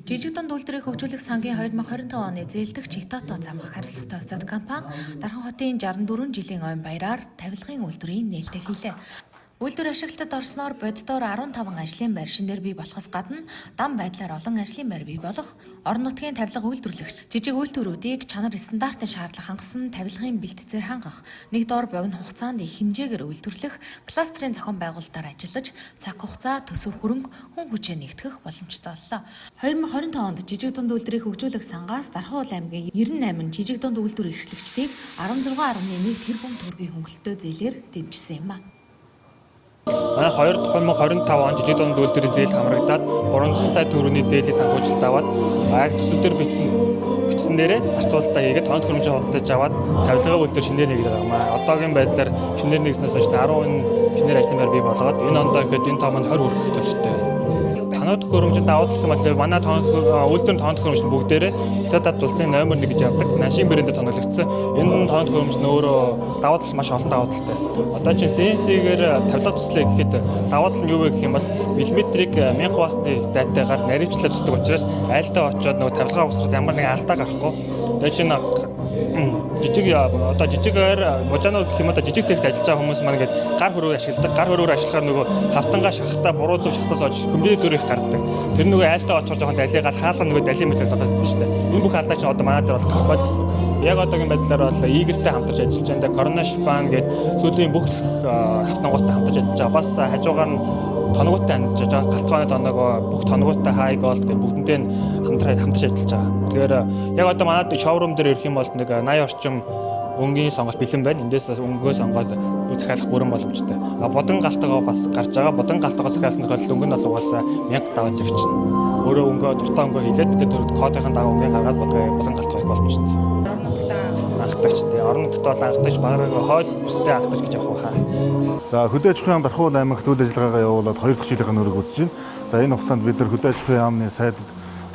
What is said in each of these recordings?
Жижиг дунд үйлдвэрийг хөгжүүлэх сангийн 2025 оны зээлдэгч Хитото замгах харилцагтай хувьцаат компани Дархан хотын 64 жилийн ойн баяраар тавилгын үйлдвэрийн нээлтээ хийлээ. Үйлдвэр ашиглалтад орсноор боддоор 15 ажлын байр шинээр бий болохоос гадна дан байдлаар олон ажлын байр бий болох, орон нутгийн тавилга үйлдвэрлэгч жижиг үйлдвэрүүдийг чанар стандартын шаардлага хангасан тавилгын бэлтцээр хангах, нэг дор богино хугацаанд их хэмжээгээр үйлдвэрлэх, кластерын зохион байгуулалтаар ажиллаж цаг хугацаа, төсөв хөрөнгө, хүн хүчээ нэгтгэх боломжтой боллоо. 2025 онд жижиг дунд үйлдвэрийг хөгжүүлэх сангаас Дархан уул аймгийн 98 жижиг дунд үйлдвэр эрхлэгчдийг 16.1 тэрбум төгрөгийн хөнгөлөлтөө зээлээр дэмжсэн юм а. Манай 2025 он жижиг дунд үйлдвэрийн зээл хамрагдаад 300 сая төгрөгийн зээлийг санхүүжилт аваад яг төсөл дээр бичсэн дээрээ зарцуулалтаа хийгээд тоног төхөөрөмжийн худалдаж аваад тавилгын үйлдвэр шинээр нэгдэж байгаа юм аа. Одоогийн байдлаар шинээр нэгснээс хойш 10% шинээр ажлын байр бий болгоод энэ ондоо ихэд энэ том нь 20 хүрэх төлөвтэй байна. Тоног төхөөрөмжөд давуу тал гэх юм бол манай тоног үйлдвэрийн тоног төхөөрөмж нь бүгдээрээ Хятадад улсын номер 1 гэж явдаг. Наншин брэндээр тоноглогдсон. Энэ тоног төхөөрөмж нь өөрөө давуу тал маш олон давуу талтай. Одоо чинь CNC-гээр тавилга төслөө гэхэд давуу тал нь юу вэ гэх юм бол миллиметрийг 1000 ваттны дайтайгаар наривчлаад төсдөг учраас айлдаа очиод нөгөө тавилгаа уусрахад ямар нэгэн алдаа гарахгүй. Тэгээ чинь жижиг одоо жижигээр мужаанууд гэх юм одоо жижиг цэгт ажиллаж байгаа хүмүүс маань ингээд гар хөрөөр ашигладаг. Гар хөрөөр ашиглахаар нөгөө хавтангаа шахахтаа буруу зөв шахсаас олж хэмжээ зөрөх гардаг. Тэр нөгөө айлдаа очихоор жоохон далигаал хаалга нөгөө далийн мэлэл болоод идэв шүү дээ. Энэ бүх алдаа чинь одоо манай дээр бол гарахгүй л гэсэн. Яг одоогийн байдлаар бол Игэртэй хамтарч ажиллаж байна. Корона Шпан гээд сүүлийн бүх хавтангуудтай хамтарч ажиллаж байгаа. Бас хажуугаар нь тоногуудтай хамтарч байгаа. Галтгооны тоног бүх тоногуудтай High Gold гэх бүгдэнтэй нь хамтарч ажиллаж байгаа. Тэгэхээр яг одоо манай шоурум дээр ирэх юм бол нэг 80 орчим өнгийн сонголт бэлэн байна. Эндээс өнгөө сонгоод захиалах бүрэн боломжтой. А бодон галтгоо бас гарч байгаа. Бодон галтгоо захиалсан тохиолдолд өнгө нь бол угаасаа 1000 даваад явчихна. Өөрөө өнгөө дуртай өнгөө хийлээд бид тэр кодын дагуу өнгийг гаргаад бодон галтгоо их боломжтой. Анхдагч тий. Орон нутгад бол анхдагч бараг хойд бүстэй анхдагч гэж явах хаа. За хөдөө аж ахуйн яам Дархан уул аймагт үйл ажиллагаагаа явуулаад 2 дахь жилийнхаа нөрөг үзэж байна. За энэ хугацаанд бид нар хөдөө аж ахуйн яамны сайдад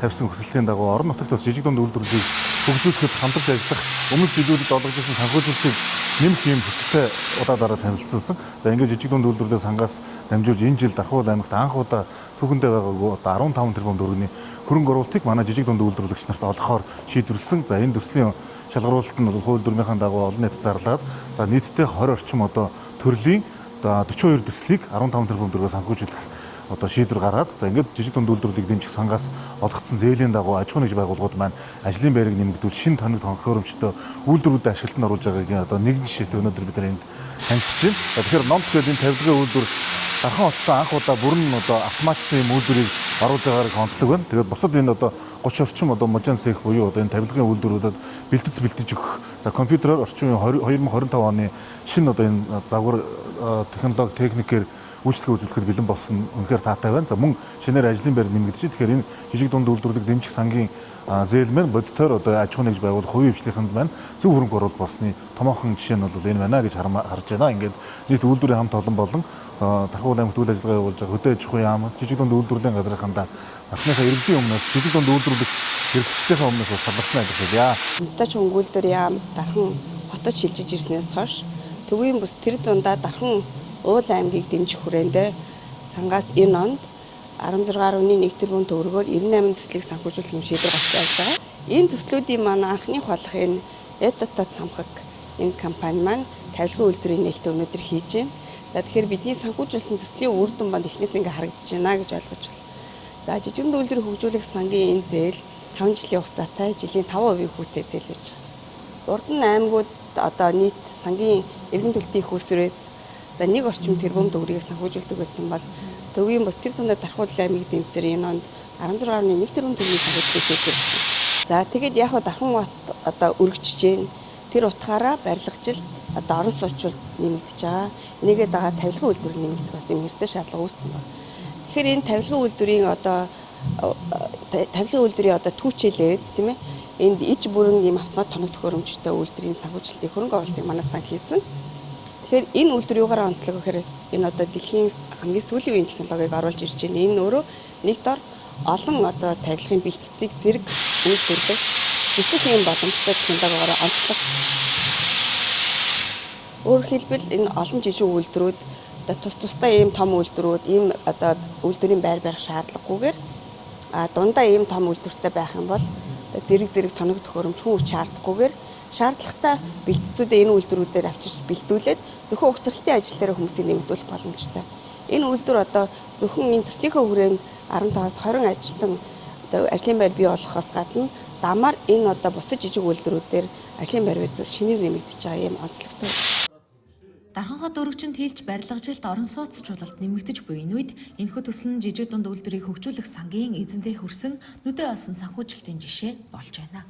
тавьсан хүсэлтийн дагуу орон нутагт бас жижиг дунд үйлдвэрлэлийг хөгжүүлэхэд хамтарч ажиллах өмнөх жилүүдэд олгож ирсэн санхүүжилтийг нэмэх ийм хүсэлтэд удаа дараа танилцсан. За ингээд жижиг дунд үйлдвэрлэлийн сангаас дамжуулж энэ жил Дархан уул аймагт анх удаа түүхэндээ байгаагүй одоо 15 тэрбум төгрөгийн хөрөнгө оруулалтыг манай жижиг дунд үйлдвэрлэгч нарт олгохоор шийдвэрлсэн. За энэ төслийн шалгаруулалт нь бол хууль дүрмийнхаа дагуу олон нийт зарлаад за нийтдээ 20 орчим одоо төрлийн одоо 42 төслийг 15 тэрбум төгрөгөөр санхүүжүүлэх одоо шийдвэр гаргаад за ингээд жижиг дунд үйлдвэрлэлийг дэмжих сангаас олгогдсон зээлийн дагуу аж ахуйн нэгж байгууллагууд маань ажлын байрыг нэмэгдүүл шинэ тоног төхөөрөмжтэй үйлдвэрүүдэд ашиглалтанд оруулж байгаагийн одоо нэгэн жишээтэй өнөөдөр бид нар энд танилцж байна. Тэгэхээр номт гэдэг энэ тавилгын үйлдвэр Дархан хоттой анх удаа бүрэн одоо автоматсан юм үйлдвэрийг оруулж байгаарыг онцлог байна. Тэгээд бусад энэ одоо 30 орчим одоо мужаан цех буюу одоо энэ тавилгын үйлдвэрүүдэд бэлтгэж өгөх. За компьютероор орчин үеийн 2025 оны шинэ одоо энэ загвар технологи техникээр үйлчлэгээ үзүүлэхэд бэлэн болсон үнэхээр таатай байна. За мөн шинээр ажлын байр нэмэгдэж байна. Тэгэхээр энэ жижиг дунд үйлдвэрлэлийг дэмжих сангийн зээл маань бодитоор одоо аж ахуйн нэгж байгуулах хувийн хвшлийнхэнд маань зөв хөрөнгө оруулалт болсны томоохон жишээ нь бол энэ байна гэж харж байна. Ингээд нийт үйлдвэрийн хамт олон болон Дархан уул аймагт үйл ажиллагаа явуулж байгаа хөдөө аж ахуйн яам, жижиг дунд үйлдвэрлэлийн газрынхандаа нарныхаа иргэдийн өмнөөс жижиг дунд үйлдвэрлэгч эрхлэгчдийнхээ өмнөөс талархсан ажиллая. Хөдөө хөнгөлдөр яам Дархан хотод шилжиж ирснээс хойш төвийн бүс тэр дундаа Дархан уул аймгийг дэмжих хүрээндээ сангаас энэ онд 16.1 тэрбум төгрөгөөр 98 төслийг санхүүжүүлэх юм шийдвэр гаргасан явж байгаа. Энэ төслүүдийн маань анхны болох энэ Этата цамхаг энэ компани маань тавилгын үйлдвэрийн нээлтээ өнөөдөр хийж байна. За тэгэхээр бидний санхүүжүүлсэн төслийн үр дүн банд эхнээс ингээ харагдаж байна гэж ойлгож байна. За жижигэн үйлдвэрийг хөгжүүлэх сангийн энэ зээл 5 жилийн хугацаатай жилийн 5% хүүтэй зээл байж байгаа. Урд нь аймагуд одоо нийт сангийн эргэн төлтийн их усрээс за 1 орчим тэрбум төгрөгийг санхүүжүүлдэг байсан бол төвийн бус тэр тундаа Дархан уул аймгийг дэмжсээр энэ онд 16.1 тэрбум төгрөгийн санхүүжилтийг шийдвэрлэсэн. За тэгэд яг Дархан хот одоо өргөжж гин тэр утгаараа барилгажилт одоо орон суучлалт нэмэгдэж байгаа. Энийгээ дагаа тавилгын үйлдвэр нэмэгдэх бас юм хэрэгтэй шаардлага үүссэн байна. Тэгэхээр энэ тавилгын үйлдвэрийн одоо тавилгын үйлдвэрийн одоо түүчээлээд тийм ээ энд иж бүрэн ийм автомат тоног төхөөрөмжтэй үйлдвэрийн санхүүжилтийн хөрөнгө оруулалтыг манай сан хийсэн. Тэгэхээр энэ үйлдвэр юугаараа онцлог гэхээр энэ одоо дэлхийн хамгийн сүүлийн үеийн технологиг оруулж ирж байна. Энэ өөрөө нэг дор олон одоо тавилгын бэлтцийг зэрэг үйлдвэрлэх төсөх юм боломжтой технологиороо онцлог. Өөрөөр хэлбэл энэ олон жижиг үйлдвэрүүд одоо тус тусдаа ийм том үйлдвэрүүд ийм одоо үйлдвэрийн байр барих шаардлагагүйгээр А дундаа ийм том үйлдвэртэй байх юм бол зэрэг зэрэг тоног төхөөрөмж, хүн хүч шаардахгүйгээр шаардлагатай бэлтцүүдээ энэ үйлдвэрүүдээр авчирч бэлдүүлээд зөвхөн угсралтын ажил дээр хүмүүсийг нэмэгдүүлэх боломжтой. Энэ үйлдвэр одоо зөвхөн энэ төслийнхөө хүрээнд 15-аас 20 ажилтан одоо ажлын байр бий болохоос гадна дамаар энэ одоо бусад жижиг үйлдвэрүүдээр ажлын байрууд шинээр нэмэгдэж байгаа юм онцлогтой. Дархан хот өргөчөнд хийлж барилгажилт орон сууцчлалт нэмэгдэж буй энэ үед энэхүү төсөл нь жижиг дунд үйлдвэрийг хөгжүүлэх сангийн эзэнтэй хүрсэн нүдэ осон санхүүжилтийн жишээ болж байна.